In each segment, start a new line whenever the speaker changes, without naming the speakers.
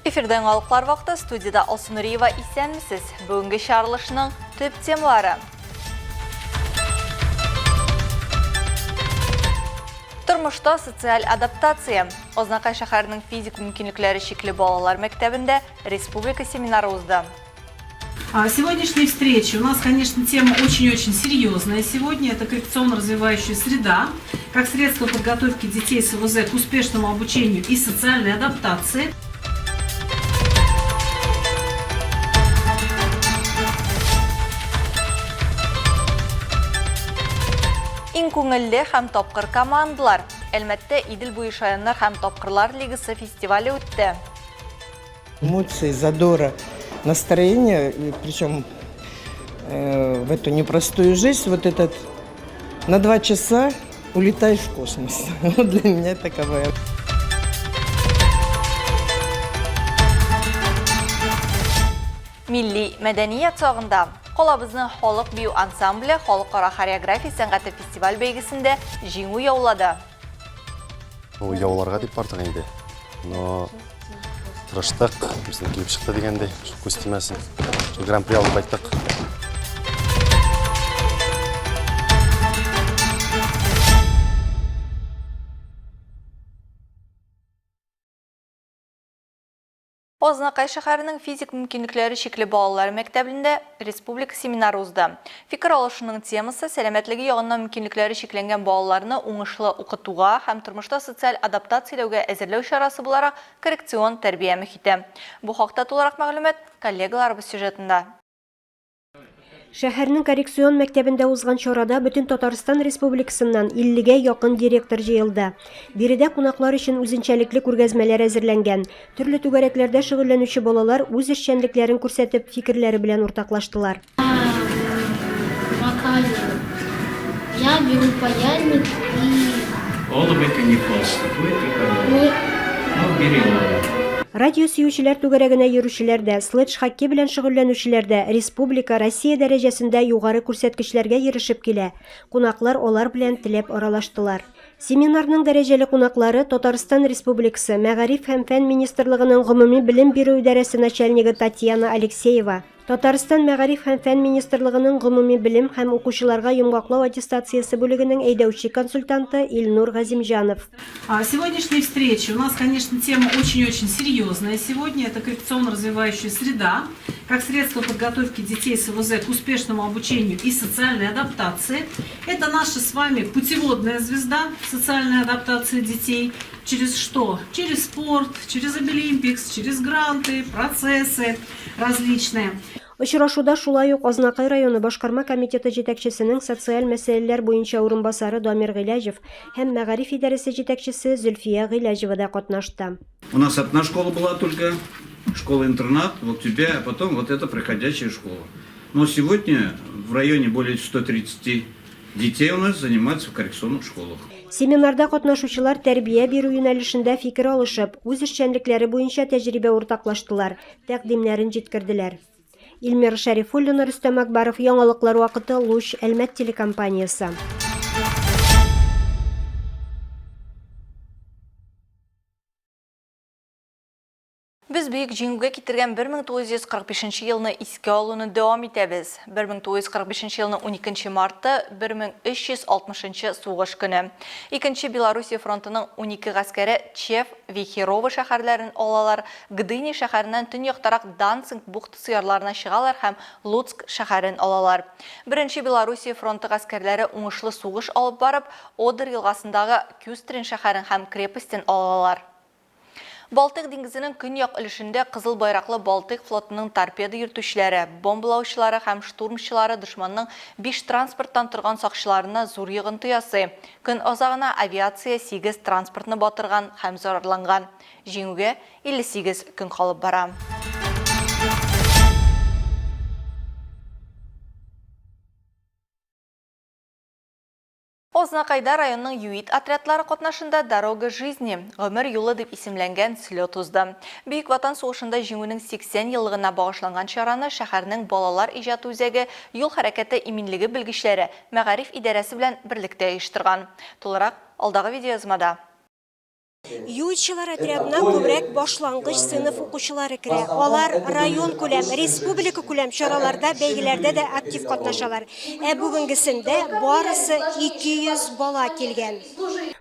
Эфирда яңалыклар вакыты студиядә Алсу Нуриева исәнмесез. Бүгенге чыгарылышның төп темалары. Тормышта социаль адаптация. Азнакай шәһәренең физик мөмкинлекләре чикле балалар мәктәбендә республика семинары узды.
А сегодняшняя встреча у нас, конечно, тема очень-очень серьезная сегодня. Это коррекционно-развивающая среда, как средство подготовки детей с ОВЗ к успешному обучению и социальной адаптации.
Иң күңелле һәм тапкыр командалар. Әлмәттә Идел буе шаяннар һәм тапкырлар лигасы фестивале үтте.
Эмоции, задора, настроение, причем э, в эту непростую жизнь, вот этот на два часа улетаешь в космос. Вот для меня таковая.
Милли мәдәният сагында калабызның халык бию ансамбле халыкара хореография сәнгате фестиваль бәйгесендә җиңү яулады.
Ну, яуларга дип бардык инде. Но тырыштык, безнең килеп чыкты дигәндәй, шул күз тимәсен. Шул гран-при алып кайттык.
Азнакай шәһәренең физик мөмкинлекләре чикле балалар мәктәбендә республика семинары узды. Фикер алышуның темасы, сәламәтлеге ягыннан мөмкинлекләре чикләнгән балаларны уңышлы укытуга һәм тормышта социаль адаптацияләүгә әзерләү чарасы буларак коррекцион тәрбия мохите. Бу хакта тулырак мәгълүмат коллегаларыбыз сюжетында.
Шәһәрнең коррекцион мәктәбендә узган чарада бөтен Татарстан Республикасыннан 50-гә якын директор җыелды. Биредә кунаклар өчен үзенчәлекле күргәзмәләр әзерләнгән. Төрле түгәрәкләрдә шөгыльләнүче балалар үз эшчәнлекләрен күрсәтеп, фикерләре белән уртаклаштылар.
Я беру паяльник и...
Олово это не просто, будет и паяльник. Ну, бери олово.
Радио сөючеләр түгәрәгенә йөрүчеләр дә, следж-хоккей белән шөгыльләнүчеләр дә республика, Россия дәрәҗәсендә югары күрсәткечләргә ирешеп килә. Кунаклар алар белән теләп аралаштылар. Семинарның дәрәҗәле кунаклары Татарстан Республикасы Мәгариф һәм фән министрлыгының гомуми белем бирү идарәсе начальнигы Татьяна Алексеева, Татарстан Мәгариф һәм фән министрлыгының гомуми белем һәм укучыларга йомгаклау аттестациясе бүлегенең әйдәүче консультанты Илнур Газимҗанов.
А сегодняшняя встреча у нас, конечно, тема очень-очень серьезная сегодня. Это коррекционно-развивающая среда, как средство подготовки детей с ОВЗ к успешному обучению и социальной адаптации. Это наша с вами путеводная звезда социальной адаптации детей. Через что? Через спорт, через Обилимпикс, через гранты, процессы различные.
Очрашуда шулай ук Азнакай районы башкарма комитеты җитәкчесенең социаль мәсьәләләр буенча урынбасары Дамир Гыйләҗев һәм мәгариф идарәсе җитәкчесе Зөлфия Гыйләҗева да катнашты.
У нас одна школа была только, школа-интернат, вот тебе, а потом вот эта приходящая школа. Но сегодня в районе более 130 Детей у нас занимаются в коррекционных школах.
Семинарда катнашучылар тәрбия бирү юнәлешендә фикер алышып, үз эшчәнлекләре буенча тәҗрибә уртаклаштылар, тәкъдимнәрен җиткерделәр. Илмира Шәрифуллина, Рөстәм Акбаров, Яңалыклар вакыты, Луч, Әлмәт телекомпаниясе.
Без Бөек Җиңүгә китергән 1945 нче елны искә алуны дәвам итәбез. 1945 нче елның уникенче марты, 1360 нчы сугыш көне. Икенче Белоруссия фронтының унике гаскәре Чев, Вихерово шәһәрләрен алалар, Гдыня шәһәреннән төньяктарак Данцинг бухтасы ярларына чыгалар һәм Луцк шәһәрен алалар. Беренче Белоруссия фронты гаскәрләре уңышлы сугыш алып барып, Одер елгасындагы Кюстрин шәһәрен һәм крепостен алалар. Балтыйк диңгезенең көньяк өлешендә Кызыл байраклы Балтыйк флотының торпеда йөртүчеләре, бомбалаучылары һәм штурмчылары дошманның биш транспорттан торган сакчыларына зур йогынты ясый. Көн азагына авиация сигез транспортны батырган һәм зарарланган. Җиңүгә 58 көн калып бара. Азнакайда районның ЮИД отрядлары катнашында Дорога жизни, Гомер юлы дип исемләнгән слет узды. Бөек Ватан сугышында Җиңүнең 80 еллыгына багышланган чараны шәһәрнең Балалар иҗаты үзәге юл хәрәкәте иминлеге белгечләре мәгариф идарәсе белән берлектә оештырган. Тулырак, алдагы видеоязмада.
Юлчылар отрядына күбрәк башлангыч сыйныф укучылары керә. Алар районкүләм, республикакүләм чараларда, бәйгеләрдә дә актив катнашалар. Ә бүгенгесендә барысы 200 бала килгән.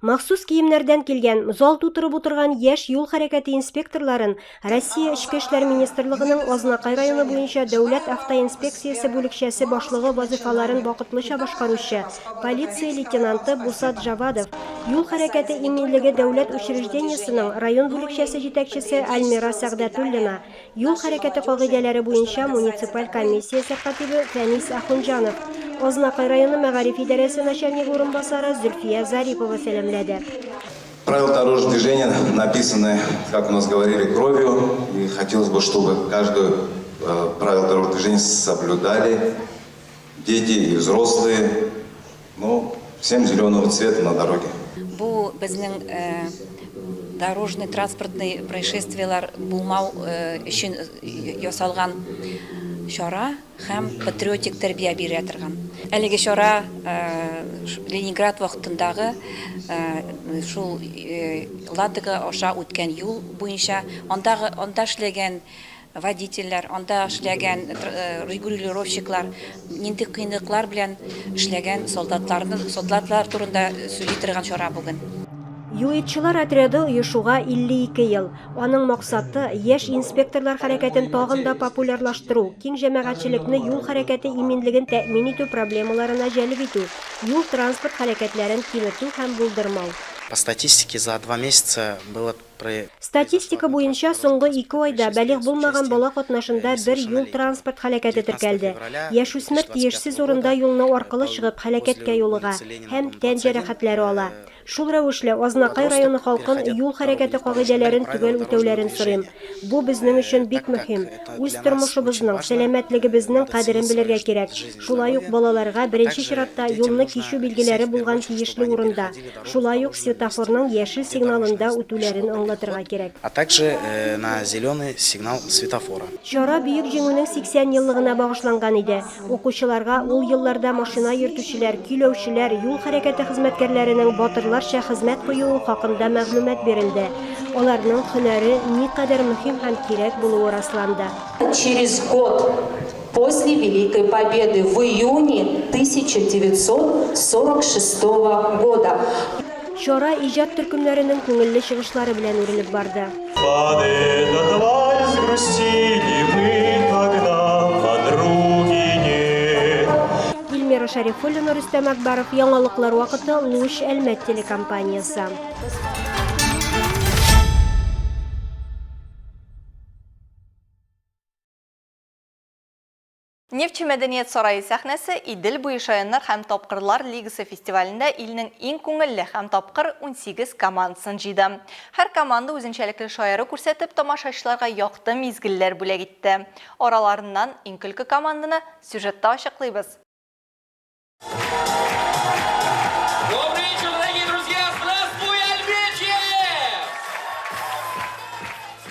Махсус киемнәрдән килгән, зал тутырып утырган яшь юл хәрәкәте инспекторларын Россия Эчке эшләр министрлыгының Азнакай районы буенча Дәүләт автоинспекциясе бүлекчәсе башлыгы вазыйфаларын вакытлыча башкаручы полиция лейтенанты Бусат Җавадов, Юл хәрәкәте иминлеге дәүләт учреждениесенең район бүлекчәсе җитәкчесе Альмира Сәгъдәтуллина, юл хәрәкәте кагыйдәләре буенча муниципаль комиссия сәркатибе Фәнис Ахунҗанов, Азнакай районы мәгариф идарәсе начальнигы урынбасары Зөлфия Зарипова сәламләде.
Правила дорожного движения написаны, как у нас говорили, кровью. И хотелось бы, чтобы каждое э, правило дорожного движения соблюдали дети и взрослые. Ну, всем зеленого цвета на дороге.
Бу безнең э, дорожный транспортный происшествиелар булмау э, өчен ясалган чара. Һәм патриотик тәрбия бирә торган. Әлеге чара Ленинград вакытындагы шул Ладога аша үткән юл буенча андагы анда эшләгән водительләр, анда эшләгән регулировщиклар нинди кыенлыклар белән эшләгән солдатларны солдатлар турында сөйли торган чара бүген.
ЮИДчылар отряды оешуга 52 ел. Аның максаты, яшь инспекторлар хәрәкәтен тагын да популярлаштыру, киң җәмәгатьчелекне юл хәрәкәте иминлеген тәэмин итү проблемаларына җәлеп итү, юл-транспорт һәлакәтләрен киметү һәм булдырмау.
По статистике за два месяца было про.
Статистика буенча, соңгы ике айда балигъ булмаган бала катнашында бер юл-транспорт һәлакәте теркәлде. Яшүсмер тиешсез урында юлны аркылы чыгып һәлакәткә юлыга һәм тән җәрәхәтләре ала. Шул рәвешле, Азнакай районы халкын юл хәрәкәте кагыйдәләрен төгәл үтәүләрен сорыйм. Бу безнең өчен бик мөһим. Үз тормышыбызның, сәламәтлегебезнең кадерен белергә кирәк. Шулай ук балаларга, беренче чиратта, юлны кичү билгеләре булган тиешле урында, шулай ук светофорның яшел сигналында үтүләрен аңлатырга кирәк.
А также на зеленый сигнал светофора.
Чара Бөек Җиңүнең 80 еллыгына багышланган иде. Укучыларга ул елларда машина йөртүчеләр, көйләүчеләр, юл хәрәкәте хезмәткәрләренең батырларча хезмәт куюы хакында мәгълүмат бирелде, аларның һөнәре никадәр мөһим һәм кирәк булуы расланды.
Через год после Великой Победы в июне 1946 года.
Чара иҗат төркемнәренең күңелле чыгышлары белән үрелеп барды.
Под этот вальс грустили мы тогда, подруги нет.
Ильмира Шәрифуллина, Рөстәм Акбаров, Яңалыклар вакыты, Луч, Әлмәт телекомпаниясе.
Нефтьче мәдәният сарае сәхнәсе Идел буе шаяннар һәм тапкырлар лигасы фестивалендә илнең иң күңелле һәм тапкыр 18 командасын җыйды. Һәр команда үзенчәлекле шаяру күрсәтеп, тамашачыларга якты мизгелләр бүләк итте. Араларыннан иң көлке команданы сюжетта ачыклыйбыз.
Добрый вечер, дорогие друзья! Здравствуй, Альметьев!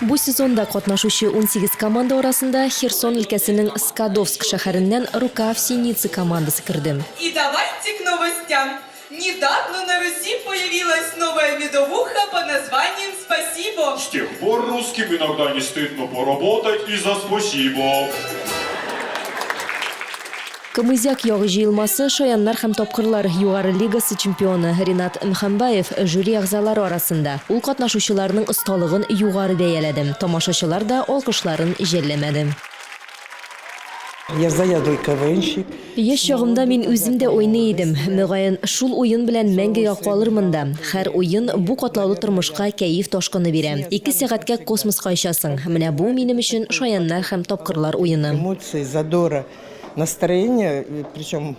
Бу сезонда катнашучы 18 команда арасында Херсон өлкәсенең Скадовск шәһәреннән Рука в синицы командасы керде.
И давайте к новостям. Недавно на Руси появилась новая медовуха под названием «Спасибо».
С тех пор русским иногда не стыдно поработать и за спасибо.
Камызяк ягы җыелмасы Шаяннар һәм тапкырлар югары лигасы чемпионы Ринат Мөхәмбаев жюри әгъзалары арасында. Ул катнашучыларның осталыгын югары бәяләде. Тамашачылар да алкышларын жәлләмәде.
Я заядлый КВНщик.
Яшь чагымда мин үзем дә уйный идем. Мөгаен, шул уен белән мәңгегә калырмын да. Һәр уен бу катлаулы тормышка кәеф ташкыны бирә. Ике сәгатькә космоска очасың. Менә бу минем өчен шаяннар һәм тапкырлар уены.
Эмоции, задора, настроение, причем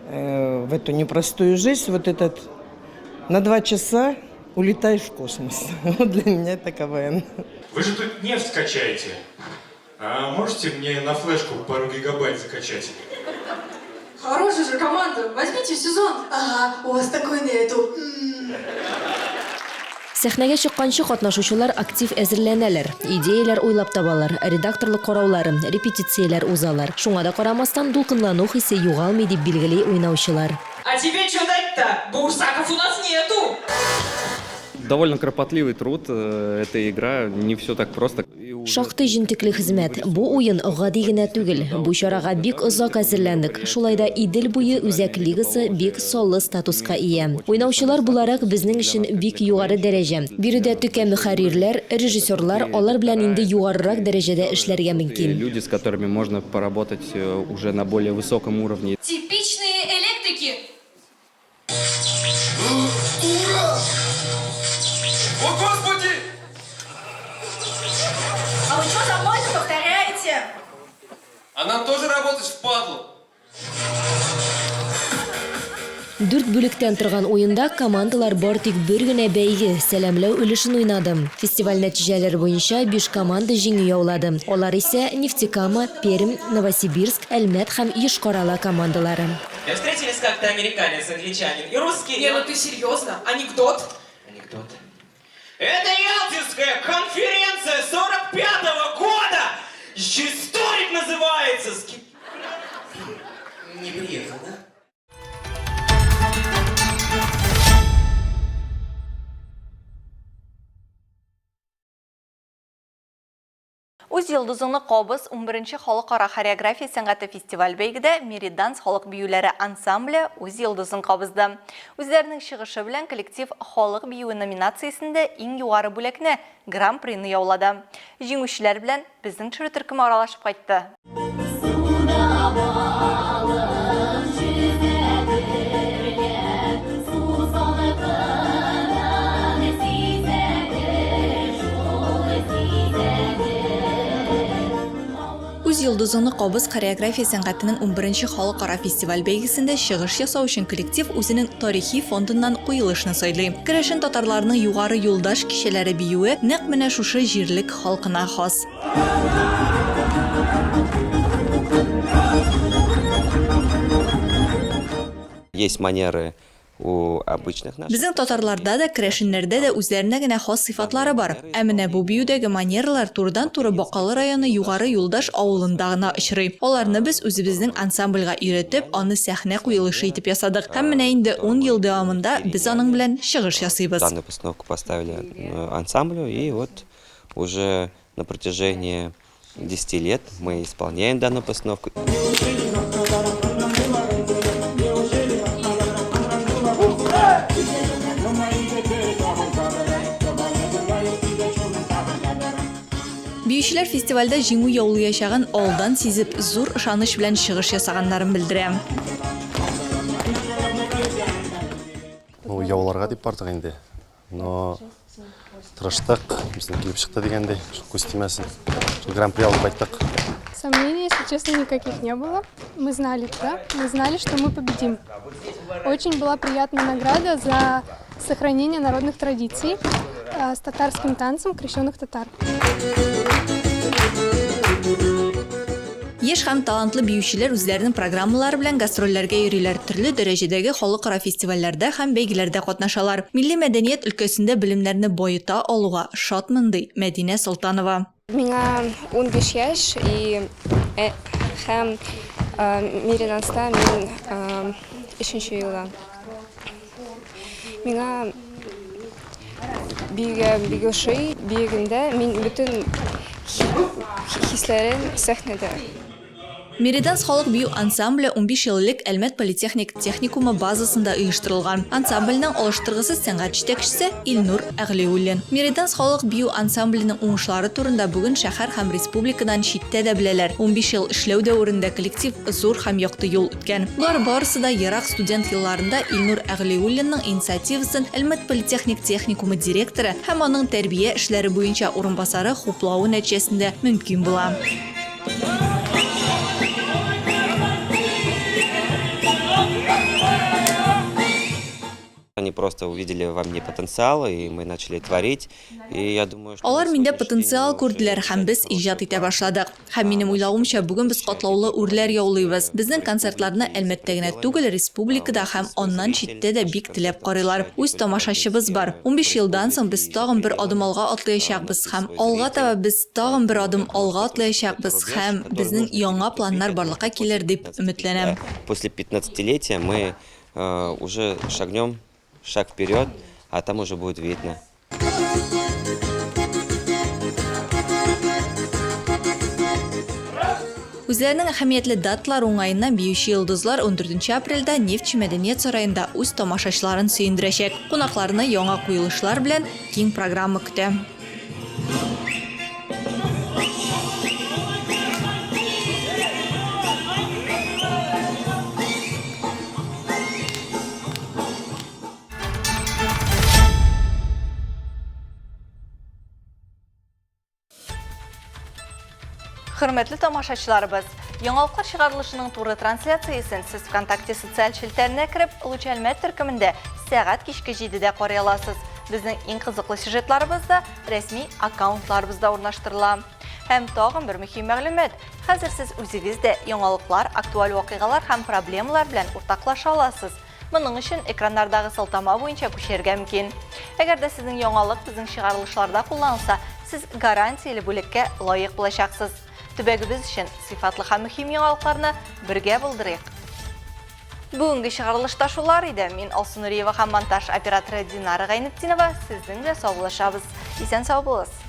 в эту непростую жизнь, вот этот на два часа улетаешь в космос. Вот для меня это КВН.
Вы же тут нефть качаете. А можете мне на флешку пару гигабайт закачать?
Хорошая же команда, возьмите в сезон. Ага, у вас такой нету.
Сәхнәгә чыкканчы катнашучылар актив әзерләнәләр, идеяләр уйлап табалар, редакторлык караулары, репетицияләр узалар. Шуңа да карамастан, дулкынлану хисе югалмый, дип билгели уйнаучылар.
А тебе что дать-то? Баурсаков у нас нету!
Довольно кропотливый труд, э, эта игра, не все так просто.
Шактый җентекле хезмәт. Бу уен гади генә түгел. Бу чарага бик озак әзерләндек. Шулай да Идел буе үзәк лигасы бик саллы статуска ия. Уйнаучылар буларак безнең өчен бик югары дәрәҗә. Биредә текә мөхәррирләр, режиссерлар, алар белән инде югарырак дәрәҗәдә эшләргә мөмкин.
Люди, с которыми можно поработать э, уже на более высоком уровне.
Типичные электрики!
Ура! О, Господи!
А вы что за мной-то повторяете?
А нам тоже работать впадлу.
Дүрт бүлектән торган уенда командалар бар тик бер генә бәйге, сәламләү өлешен уйнады. Фестиваль нәтиҗәләре буенча биш команда җиңү яулады. Алар исә, Нефтекама, Пермь, Новосибирск, Әлмәт һәм Йошкар-Ола командалары.
Встретились как-то американец, англичанин и русский.
Не, ну ты серьезно? Анекдот?
Анекдот. Это Ялтинская конференция 45-го года! Еще историк называется! Не приехал, да?
Үз йолдызыңны кабыз 11 халыкара хореография сәнгате фестиваль-бәйгедә Мириданс халык биюләре ансамбле үз йолдызын кабызды. Үзләренең чыгышы белән коллектив Халык биюе номинациясендә иң югары бүләкне, Гран-прины яулады. Җиңүчеләр белән безнең төшерү төркеме аралашып кайтты.
Үз йолдызыңны кабыз хореография сәнгатенең унберенче халыкара фестиваль-бәйгесендә чыгыш ясау өчен коллектив үзенең тарихи фондыннан куелышны сайлый. Керәшен татарларының югары юлдаш кичәләре биюе нәкъ менә шушы җирлек халкына хас.
Есть манеры у обычных наших.
Безнең татарларда да, керәшеннәрдә дә үзләренә генә хас сыйфатлары бар. Ә менә бу биюдәге манералар турыдан-туры Бакалы районы Югары Юлдаш авылында гына очрый. Аларны без үзебезнең ансамбльгә өйрәтеп, аны сәхнә куелышы итеп ясадык. Һәм менә инде ун ел дәвамында без аның белән чыгыш ясыйбыз.
Данную постановку поставили ансамблю, и вот уже на протяжении 10 лет мы исполняем данную постановку.
Биючеләр фестивальдә җиңү яулыячагын алдан сизеп, зур ышаныч белән чыгыш ясаганнарын белдерә.
Ну, яуларга дип бардык инде. Но тырыштык, безнең килеп чыкты дигәндәй, шул күз тимәсен. Шул гран-при алып кайттык.
Сомнений, если честно, никаких не было. Мы знали, да? Мы знали, что мы победим. Очень была приятная награда за сохранение народных традиций э, с татарским танцем крещенных татар.
Яшь һәм талантлы биючеләр үзләренең программалары белән гастрольләргә йөриләр, төрле дәрәҗәдәге халыкара фестивальләрдә һәм бәйгеләрдә катнашалар. Милли мәдәният өлкәсендә белемнәрне баета алуга шатмын, ди Мәдинә Солтанова.
Миңа 15 яшь и һәм Мириданста мин өченче елда. Миңа биюгә бик ошый. Биегәндә мин бөтен хисләрем сәхнәдә.
Мериданс халык бию ансамбле 15 ел элек Әлмәт политехник техникумы базасында оештырылган. Ансамбльнең алыштыргысыз сәнгать җитәкчесе Илнур Әгълиуллин. Мериданс халык бию ансамбленең уңышлары турында бүген шәһәр һәм республикадан читтә дә беләләр. 15 ел эшләү дәверендә коллектив зур һәм якты юл үткән. Болар барысы да ерак студент елларында Илнур Әгълиуллинның инициативасын Әлмәт политехник техникумы директоры һәм аның тәрбия эшләре буенча урынбасары хуплавы нәтиҗәсендә мөмкин була.
Они просто увидели во мне потенциал, и мы начали творить. И я думаю, что
Алар миндә потенциал күрделәр һәм без иҗат итә башладык. Һәм минем уйлавымча, бүген без катлаулы үрләр яулыйбыз. Безнең концертларны Әлмәттә генә түгел, республикада һәм аннан читтә дә бик теләп карыйлар. Үз тамашачыбыз бар. 15 елдан соң без тагын бер адым алга атлыячакбыз һәм алга таба без тагын бер адым алга атлыячакбыз һәм безнең яңа планнар барлыкка килер дип өметләнәм.
После 15-летия мы э, уже шагнем шаг вперед, а там уже будет видно.
Үзләренең әһәмиятле даталары уңаеннан биюче йолдызлар ундүртенче апрельдә Нефтьче мәдәният сараенда үз тамашачыларын сөендерәчәк. Кунакларны яңа куелышлар белән киң программа көтә.
Хөрмәтле тамашачыларыбыз, яңалыклар чыгарылышының туры трансляциясен сез ВКонтакте социаль челтәренә кереп, Луч Әлмәт төркемендә сәгать кичке 7-дә карый аласыз. Безнең иң кызыклы сюжетларыбыз да рәсми аккаунтларыбызда урнаштырыла. Һәм тагын бер мөһим мәгълүмат, хәзер сез үзегез дә яңалыклар, актуаль вакыйгалар һәм проблемалар белән уртаклаша аласыз. Моның өчен экраннардагы сылтама буенча күчәргә мөмкин. Әгәр дә сезнең яңалык безнең чыгарылышларда кулланылса, сез гарантияле бүләккә лаек булачаксыз. Төбәгебез өчен сыйфатлы һәм мөһим яңалыкларны бергә булдырыйк! Бүгенге чыгарылышта шулар иде. Мин Алсу Нуриева һәм монтаж операторы Динара Гайнетдинова сезнең белән саубуллашабыз. Исән-сау булыгыз!